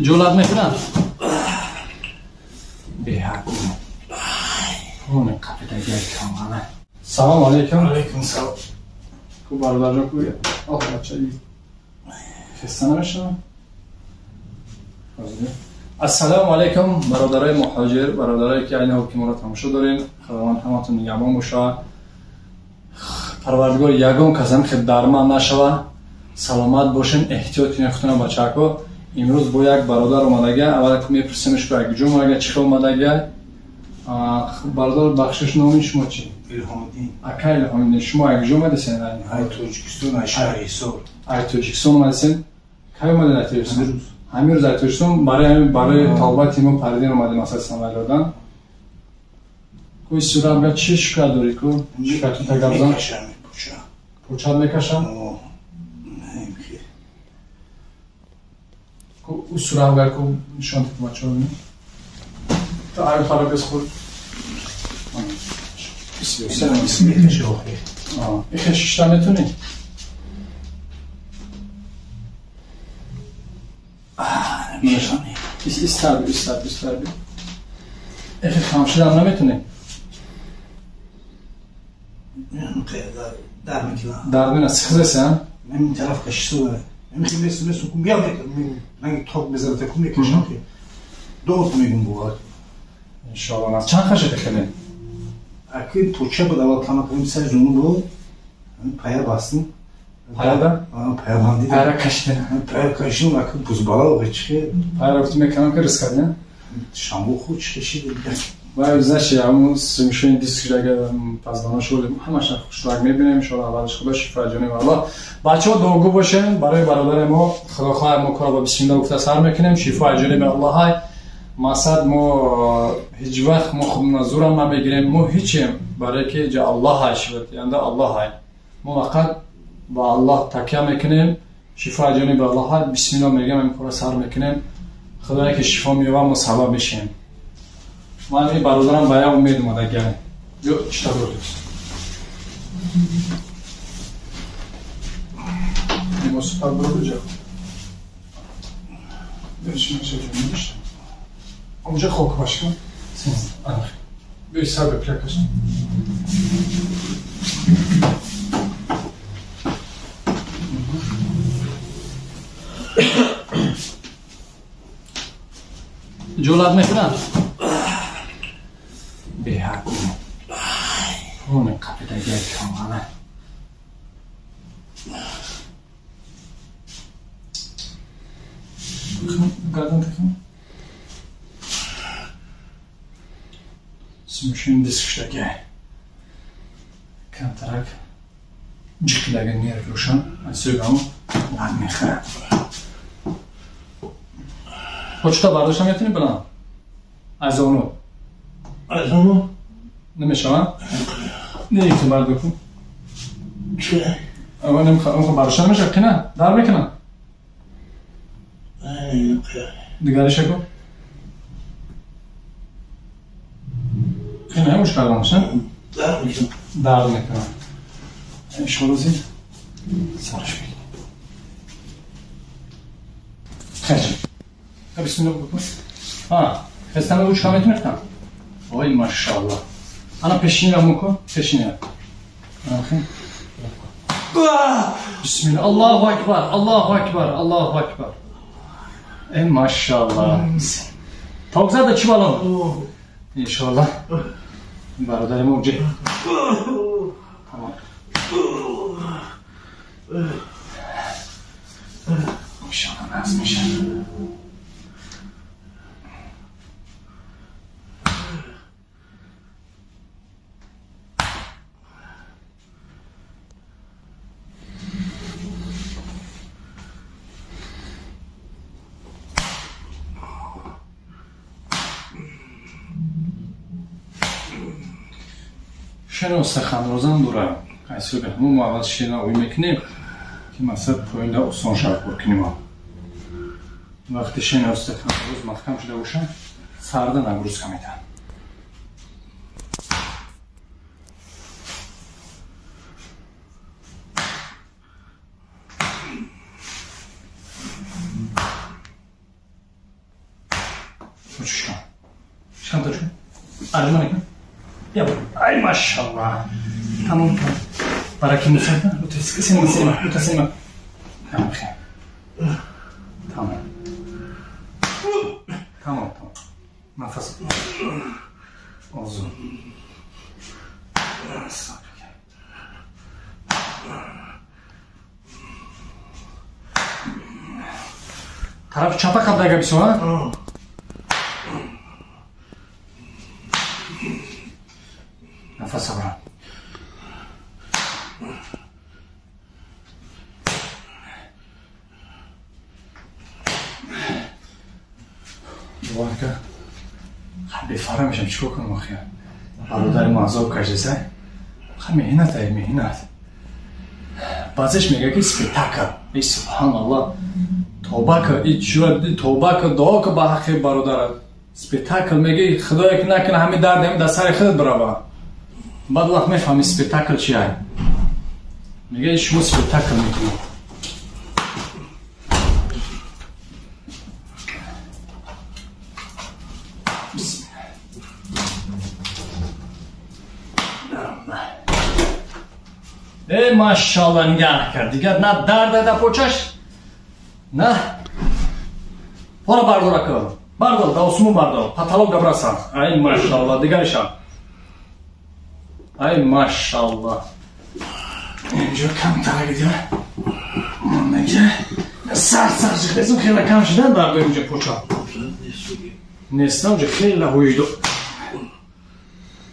Ҷолат мекунад? Беҳад. Оне қапидаги камғана. Салом алейкум. Алейкум салом. Ку бародарҷон ку? Ох, бача, хеста намешавам? Ассалому алейкум, бародарои муҳоҷир, бародарое ки айни ҳол ки моро тамошо дорем. Худованд ҳаматон нигаҳбон бошад. Парвардигор ягон касам хел дарман нашава. Саломат бошен, эҳтиёт кунед худтона бачаҳако. Имрӯз бо як бародар омадага, аввал мепурсемш ку як ҷо омадага, чӣ хел омадага. Бародар, бахшиш, номи шумо чӣ? Илҳомиддин. Ака Илҳомиддин, шумо як ҷо омадасен? Ай Тоҷикистон, ай шаҳри Ҳисор. Ай Тоҷикистон омадасен? Кай омаден ай Тоҷикистон? Ҳамин рӯз ай Тоҷикистон барои талабати мо Паридин омадем, асаси Самвайлодан. Ку сурабга чӣ шикоят дорӣ ку? Шикоятон тагабзан? Пучат мекашам? Ку сурабга ку нишон дид бачаҳо бинед. То ай парабес худ. Ихе шишта метунӣ? Истарби, истарби, истарби. Эхе хамшидам наметунӣ? Дард мекунад. Дард мекунад, сихзеса? Ин тараф кашисо. Мехи месу кум бия мекунам. Ранги ток мезанад, такум мекашам ки. Дод мегум бувад. Иншоалло. Чанд хашед хеле? Аки поча буд аввал камакам сар зуну буд. Пая бастым. Паяда? Пая бандидам. Паяра кашидем. Пая кашидам, аки бузбала чихе. Паяра гуфтем мекунам ки риск кардем. Шамбу худ чихе шид. Ва значит, ҳамун сумшони диск шудага паздона шуд, ҳамаша хушрак мебинем, иншоалло аввалиш худо шифо ҷониби Аллоҳ. Бачаҳо дуогӯ бошем барои бародари мо. Худо хоҳад мо корро бо бисмилла гуфта сар мекунем. Шифо ҷониби Аллоҳ ҳай. Мақсад мо ҳеҷ вақт мо худмона зурам намегирем, мо ҳичем, барое ки ҷа Аллоҳ ҳай, шифо Аллоҳ ҳай. Мо фақат ба Аллоҳ такя мекунем, шифо ҷониби Аллоҳ ҳай. Бисмилла мегӯем, ин корро сар мекунем. Худое ки шифо меёбад, мо сабаб мешавем. Ман ин бародарам ба як умед омадагиам. Ё чита бурдист? Мо супар бурду ҷа. Онҷа хок башка. Бёй сар бепля каш. Ҷолат мекунад? Беҳад. Оне қапидаги камғана. Гардан такун. Сумшин диск шудаги. Камтарак ҷиқидаги нерв рӯшан. Аз сӯи лад мехӯрад. Почта бардошта метунӣ баланд? Аз ону. Аз ону? Намешавад? Не, ки бардор кун. Чӣ? Намехоҳам бардошта намешавад, қина? Дар мекунад? Дигариша ку? Қина муш карданаш, не? Дард мекунад. Дард мекунад. Иншоалло зин сараш мекунем. Хеле. Бисмилла бикун. Ҳа, хестан ручка метунӣ кунам? Ой, машаалло. Ана пешинира муку, пешинира. Бисмилла. Аллоҳу акбар, Аллоҳу акбар, Аллоҳу акбар. Э, машаалло. Ток зада чӣ балон? Иншоалло. Бародари мо ҷе. Тамом. Иншоалло назм мешавад. Шеро саханрозан дора. Айсӯ беҳмо мо аввал шена ӯй мекунем, ки масад поинда осон шавад кор кунем. Вақте шена саханроз маҳкам шуда бошад, сарда нагрузка метаҳад. Почушкан. Шикам точку. Арҷуман кун. Я ай машаллоҳ. Тамом. Бараки мусарда. Утасима, сима, утасима. Тамом. Тамом. Тамом, тамом. Нафас. Озун. Тараф чапа қабдага бисо, а? Нафас абра. Боварка. Бефара мешам, чикор кунам охир? Бародари мо азоб кашиса. Ха меҳнат ай, меҳнат. Баъзеш мега ки спектакл. Эй субҳаналлоҳ. Тоба ка, и чуа, тоба ка, дуо ка ба ҳаққи бародарат. Спектакл меги, худое ки накунад ҳами дард ҳами дар сари худат бирава. Баъд вақт мефаҳми спектакл чи ай. Мега шумо спектакл мекунед. Э машалла нигаҳ кард. Дигар на дард дар почаш, на пора бардора кун. Бардор, да осмон бардор. Паталог габрасан. Ай машалла, дигариша. Ай машалла. Инҷо камтар гидя. Мондаги. Сар сар чихтесим хела кам шудан бардор инҷо поча. Нестам ҷо хела ҳуйдо.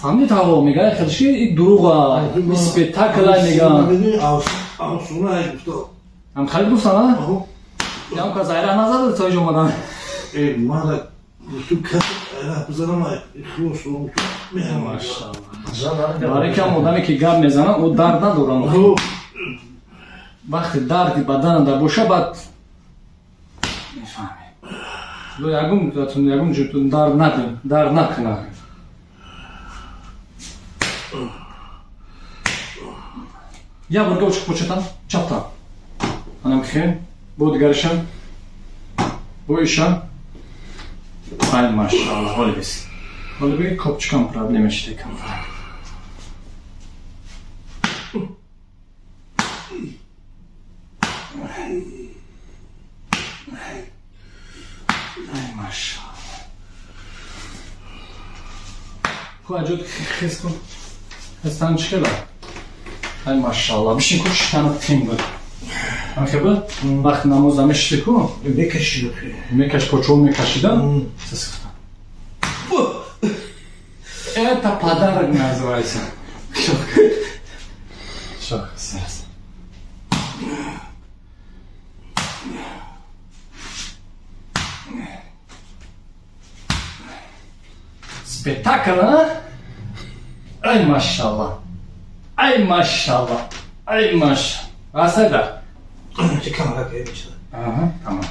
Фаҳмидӣ таво мега хелши и дурӯға, и спектакла мега. Ам хали гуфтан, а? Ям ка зайра назада то иҷо омадан. Э, мада гуфту кас айра бизанам, ихлос Машаллоҳ. Барои кам одаме ки гап мезанад, ӯ дард надорад. Вақте дарди баданада боша, баъд мефаҳмӣ. Ягон ягон ҷо дард надем, дард накунад. Я бурга учук початан, чаптан. Анам хен, бо дигаришам, бо ишам. Ай машаллоҳ, ҳоли бис. Ҳоли биги копчикам проблема шида камтар. Ай машаллоҳ. Хуб, аҷод хез кун. Хестан чӣ хела? Ай машаллоҳ, бишин ку шитанат қин буд. Ам хел буд? Вақти намоз намешиди ку? Мекашид. Мекаш почо мекашида? Сасифта. Это подарок называется. Шок. Шок, сейчас. Спектакль, а? Ай машаллоҳ. Ай машаллоҳ. Ай машаллоҳ. Асада. Аҳа, тамом.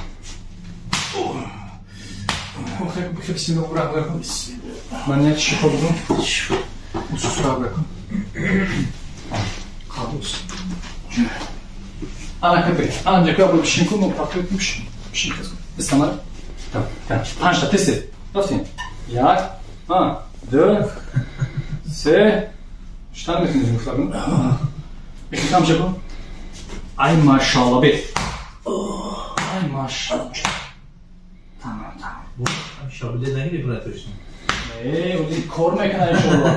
Хе бисмилла ура биракун. Ман як шифо будум. Усус ура биракун. Қабус. Ана капе. Анҷа ка бу бишин кун, пакет бишин. Бишин каз. Истамара. Там, там. Панҷта тез. Рафтем. Як, а, ду, се. Штан метунем гуфтам. Бихитам шаку. Ай машаллоҳ бе. Ай машаллоҳ. Тамом, тамом. Шабиде нагирифт точно. Не, уди кор мекунад иншоаллоҳ.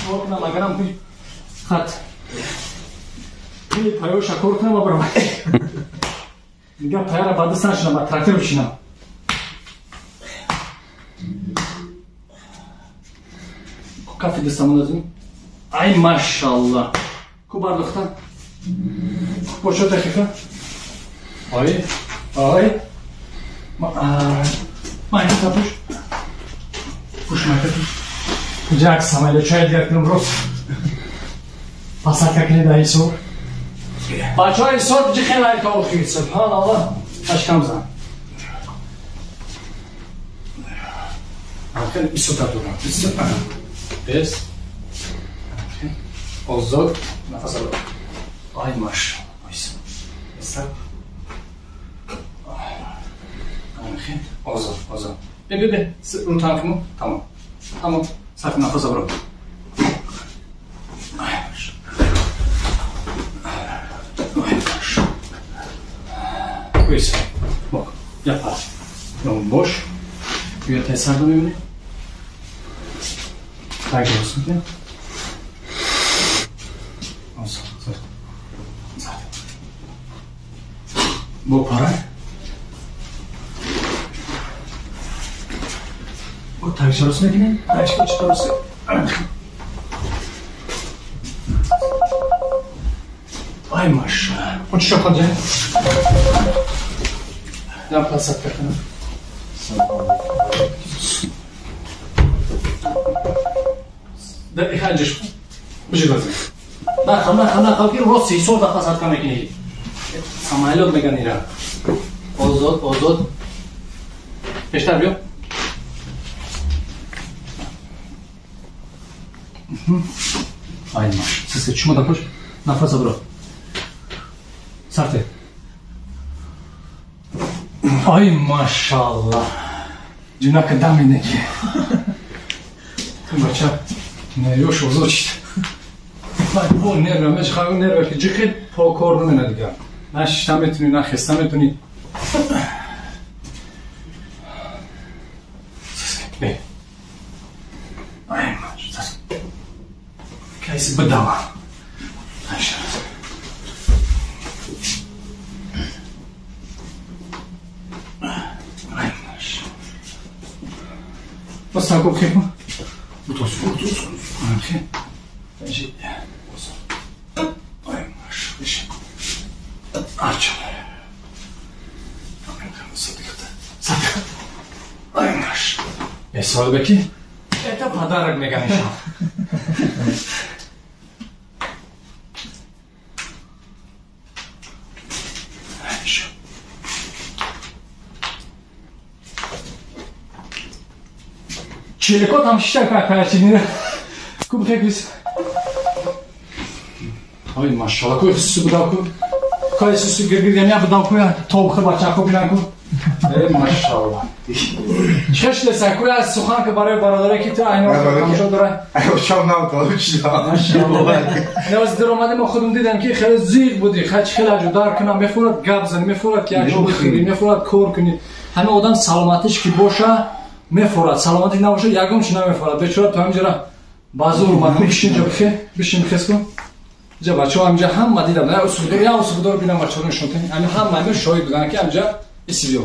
Кор кунам агарам хат. Пули паёша кор кунам ва барам. Дигар паяра ба даст нашинам, ба трактор бишинам. Кафи дастамон азим. Ай машаллоҳ. Ку бардохтан. Почо тахифа. Ай, ай. Майка пуш. Пуш майка пуш. Ҷак самайда чай дигар кунам рост. Пасака кунед ай сор. Бачаҳои сор ҷи хеле ай таохи. Субҳаналлоҳ. Ашкам зан. Хеле бисота дорам. Бисота. Бес. Озод. Нафас ал. Ай машаллоҳ. Ойса. Озод, озод. Бе бе бе. Ру танкму. Тамом. Тамом. Сафи нафас бро. Куис. Бок. Я пар. Бош. Бия тайсарда мебинӣ. Так рост мекунем. Бо пара. Бо такша рост мекунем. Такша чӣ рост? Ай маша. Хочешь ходи? Дам посадка кунам. Да иханҷиш. Бижи базин. Нахам, нахам, нахам, ки рост 30 дафъа садка мекунӣ. Самолёт меган ира. Озод, озод. Пештар биё. Ай маш. Сиска чума дапош. Нафаса бро. Сарте. Ай машаллах. Ҷинака даминеки. Ту бача нервёш озод шид. Бо нерва мешхаю нерва ки ҷихид по кор намена дигар. На шишта метуни, на хеста метуни. Бе. Ай маш. Кайси бадама. Айша. Ай маш. Бас тако хепа. Бутос, бутос. Ай. Ай. Ай маш. Иш. Арча. Ай маш. Эсолбеки. Это подарок меганишам. Челико там шиша какая-то. Куб хекис. Ой, машалла, кой хису будаку. Кой хису гиргир я будаку я топ хир бачаку бинанку. Эй, машалла. Чеш леса, кой аз сухан ки барои бародаре ки ту айно тамошо дора. Ай, шав нав получила. Машалла. Не аз дар омадем мо худум дидам ки хеле зиқ буди. Хач хеле аҷу дар кунам мефурад гап зани, мефурад ки як бихӯри, мефурад кор кунӣ. Ҳама одам саломатиш ки боша мефурад, саломатиш набоша ягон чи намефурад. Бечора ту ҳаминҷара базур омад. Бишин ҷо бихе, бишин бихес кун. Ҷа бачаҳо ҳаминҷа ҳама дидам. Я усулдор, я усулдор бинам бачаҳоро нишон тем. Ҳами ҳама ҳами шоҳид буданд ки ҳаминҷа исибиё.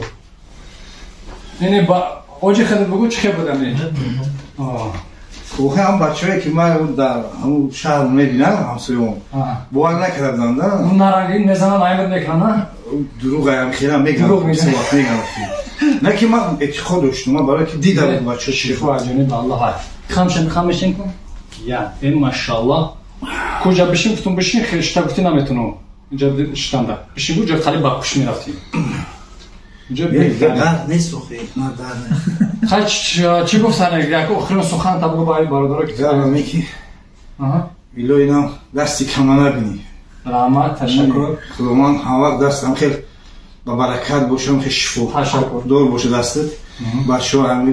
Не, ба оҷи хеле бугу чӣ хел будам не? Охе ҳам бачаҳое ки ман дар ҳамун шаҳр мебинам ҳамсоём. Бовар накарда будам да. Наранги мезанам аймад мекунам, на? Дурӯғ аям хелам мегӯям. Дурӯғ мегӯям. Суҳбат мегӯям. На ки ман эътиқод доштам, ман барои ки дидам бачаҳо чӣ Шифо аз ҷониби Аллоҳ ҳаст. Хамшен, хамшен кун. Я, э машаллоҳ. Куҷа бишин, гуфтум бишин, хешта гуфти наметунам. Инҷа шитанда. Бишин гу, ҷо қариб ба куш мерафтӣ. Инҷа беҳтар. Дард нест охе, на дард нест. Хай, чӣ гуфтан? Як охирин сухан та бугу барои бародаро ки Гарам ки илоҳи нам дасти кама набинӣ. Раҳмат, ташаккур. Худованд ҳама вақт дастам хел ба баракат бошам, хел шифо. Ташаккур. Дор боша дастат. Бачаҳо ҳами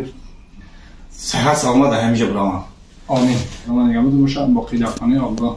сиҳат саломат дар ҳамиҷа бираванд. Омин. Худованд нигаҳбон бошад. Боқӣ дар хонаи Аллоҳ.